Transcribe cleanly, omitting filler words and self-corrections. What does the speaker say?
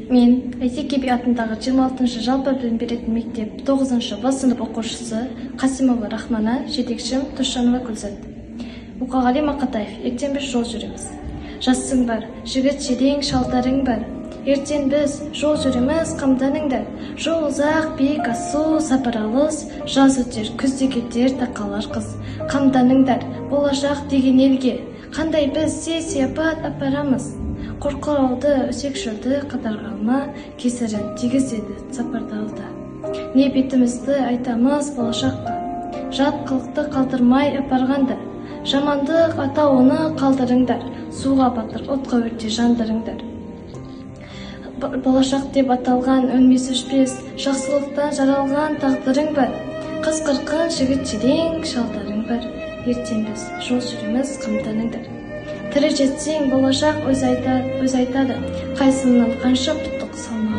Мен Әйтеке би атындағы 26 жалпы білім беретін мектеп 9 Б сынып оқушысы Қасимова Рахмана, жетекшім Тұсжанова Гүлзат. Мұқағали Мақатаев, «Ертең біз жол жүреміз». Жасың бар, жігіт желең шалдарың бар. Ертең біз жол жүреміз, қамданыңдар. Жол ұзақ, биік асу, сапар алыс, жаз өтер, күз де кетер, тақалар қыс. Қамданыңдар, болашақ деген елге қандай біз сый-сияпат апарамыз? Қорқырауды, өсекшілді қатарға алма, кесірін тигізеді сапарда. Не бетімізді айтамыз болашаққа? Жат қылықты қалдырмай апарғанда, жамандық атауыны қалдырыңдар, суға батыр, отқа өрте жандырыңдар. Болашақ деп аталған өлмес өшпес жақсылықтан жаралған тағдырың бар. Қыз қырқын, жігіт желең шалдарың бар. Ертең біз жол жүреміз, қамданыңдар. Тірі жетсең, болашақ өзі айтады, қайсымнан қанша пұттық салмақ.